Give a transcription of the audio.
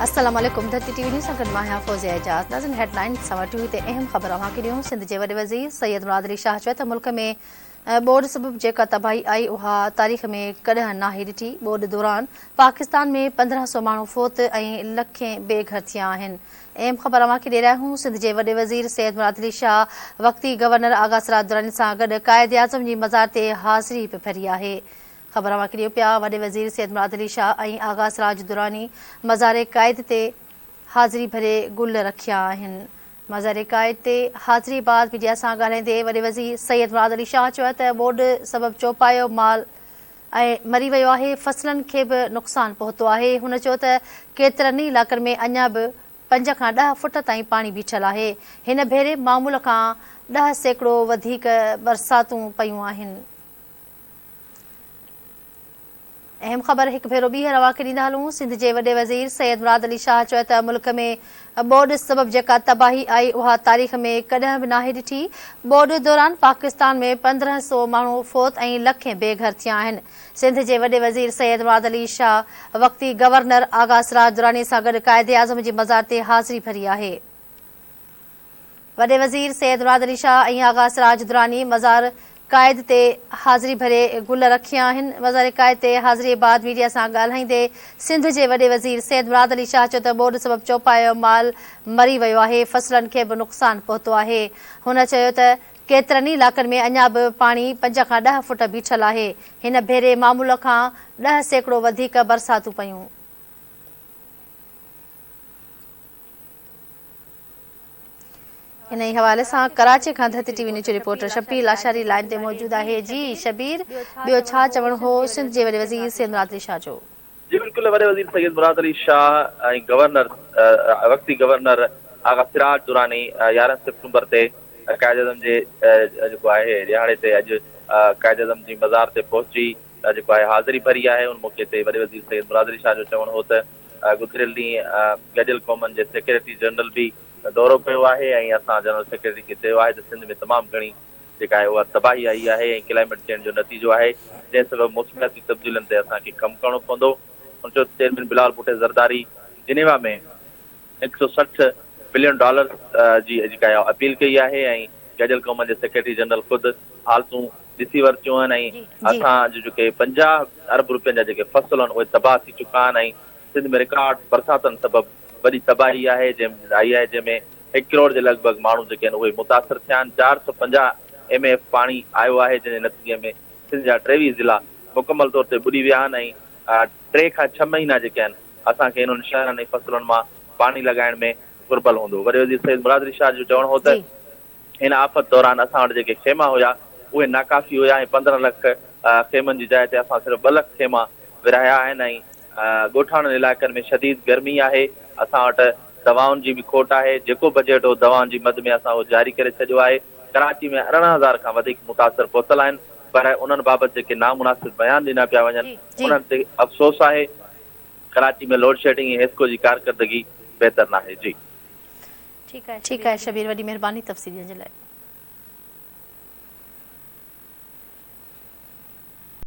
السلام عليڪم ڌرتي ٽي وي نيوز سان گڏ مان آهيان فوزيه اعجاز ناظرين هيڊ لائن سان وٺي هتي اهم خبر اوهان کي ڏيون سنڌ جي وڏي وزير سيد مراد علي شاهه چيو ته ملڪ ۾ ٻوڏ سبب جيڪا تباهي آئي اها تاريخ ۾ ڪڏهن ناهي ڏٺي، ٻوڏ دوران پاڪستان ۾ 15 سو ماڻهو فوت ۽ لکين بي گهر ٿيا آهن. اهم خبر اوهان کي ڏئي رهيا آهيون سنڌ جي وڏي وزير سيد مراد علي شاهه وقتي گورنر آغا سراج دراني سان گڏ قائد اعظم جي مزار تي حاضري به ڀري آهي. خبر اوهان کي ڏيون پيا وڏي وزير سيد مراد علي شاهه ۽ آغا سراج دراني مزار قائد تي حاضري ڀري گل رکيا آهن. مزار قائد تي حاضري بعد ميڊيا سان ڳالهائيندي وڏي وزير سيد مراد علي شاهه چيو ته ٻوڏ سبب چوپايو مال ۽ مري ويو آهي، فصلن کي به نقصان پهتو آهي. هن چيو ته ڪيترن ئي علائقن ۾ اڃا به 5 کان 10 فٽ تائين پاڻي بيٺل آهي، هن ڀيري معمول کان 10% وڌيڪ برساتون پيون آهن. اهم خبر هڪ ڀيرو ٻيهر اوهان کي ڏيندا هلون، سنڌ جي وڏي وزير سيد مراد علي شاهه چيو ته ملڪ ۾ ٻوڏ سبب جيڪا تباهي آئي اها تاريخ ۾ ڪڏهن به ناهي ڏٺي، ٻوڏ دوران پاڪستان ۾ 15 سو ماڻهو فوت ۽ لکين بي گهر ٿيا آهن. سنڌ جي وڏي وزير سيد مراد علي شاهه وقتي گورنر آغا سراج دراني سان گڏ قائداعظم جي مزار تي حاضري ڀري آهي. وڏي وزير سيد مراد علي شاهه ۽ آغا سراج دراني مزار قائد تي حاضري ڀري گل رکيا آهن. مزار قائد تي حاضري بعد ميڊيا سان ڳالهائيندي سنڌ جي وڏي وزير سيد مراد علي شاهه چيو ته ٻوڏ سبب چوپايو مال مري ويو آهي، فصلن کي به نقصان پهتو آهي. هن چيو ته ڪيترن ئي علائقن ۾ اڃا به پاڻي 5 کان 10 فوٽ بيٺل آهي، هن ڀيري معمول کان 10% وڌيڪ برساتون پيون. انهي حوالي سان ڪراچي کان ڌرتي ٽي وي نيوز جو رپورٽر شبير لاشاري لائين تي موجود آهي جي شبير ٻيو ڇا چوڻ هو سنڌ جي وڏي وزير سيد مراد علي شاهه جو. جي بلڪل وڏي وزير سيد مراد علي شاهه ۽ گورنر وقتي گورنر آغا سراج دراني 11 سيپٽمبر تي قائد اعظم جي جيڪو آهي ڏهاڙي تي اڄ قائد اعظم جي مزار تي پهچي جيڪو آهي حاضري ڀري آهي ان موقعي تي وڏي وزير سيد مراد علي شاهه جو چوڻ هو ته گذريل ڏينهن گڏيل قومن جي سيڪريٽري جنرل به دورو ڪيو آهي ۽ اسان جنرل سيڪريٽري کي چيو آهي ته سنڌ ۾ تمام گهڻي جيڪا آهي اها تباهي آئي آهي ۽ ڪلائميٽ چينج جو نتيجو آهي جنهن سبب موسمياتي تبديلين تي اسان کي ڪم ڪرڻو پوندو. هن چيو ته چيئرمين بلاول ڀٽي زرداري جنيوا ۾ 160 بلين ڊالرز جي جيڪا آهي اپيل ڪئي آهي ۽ گڏيل قومن جي سيڪريٽري جنرل خود حالتون ڏسي ورتيون آهن ۽ اسان جون جيڪي 50 ارب روپين جا جيڪي فصل آهن اهي تباهه ٿي چڪا آهن ۽ سنڌ ۾ رڪارڊ برساتن سبب وڏي تباهي آهي جنهن آئي آهي جنهن ۾ هڪ ڪروڙ جي لڳ ڀڳ ماڻهو جيڪي آهن اهي متاثر ٿيا آهن 450 ايم اي ايف پاڻي آيو آهي جنهن جي نتيجي ۾ سنڌ جا 23 ضلعا مڪمل طور تي ٻڏي ويا آهن ۽ ٽي کان ڇهه مهينا جيڪي آهن اسان کي انهن شهرن ۽ فصلن مان پاڻي لڳائڻ ۾ گهربل هوندو. وڏي وزير سيد مراد علي شاهه جو چوڻ هو ته هن آفت دوران اسان وٽ جيڪي خيما هيا اهي ناڪافي هيا ۽ 15 لک خيمن جي جاء تي اسان صرف ٻه لک خيما ورهايا آهن ۽ ڳوٺاڻن علائقن ۾ شديد گرمي آهي اسان وٽ دوائن جي به کوٽ آهي جيڪو بجيٽ هو دوائن جي مد ۾ اسان اهو جاري ڪري ڇڏيو آهي ڪراچي ۾ 18 هزار کان وڌيڪ متاثر پهتل آهن پر انهن بابت جيڪي نامناسب بيان ڏنا پيا وڃن انهن تي افسوس آهي، ڪراچي ۾ لوڊشيڊنگ ۽ حيسڪو جي ڪارڪردگي بهتر ناهي. جي. ٺيڪ آهي شبير وڏي مهرباني تفصيل ڏيڻ جي لاء.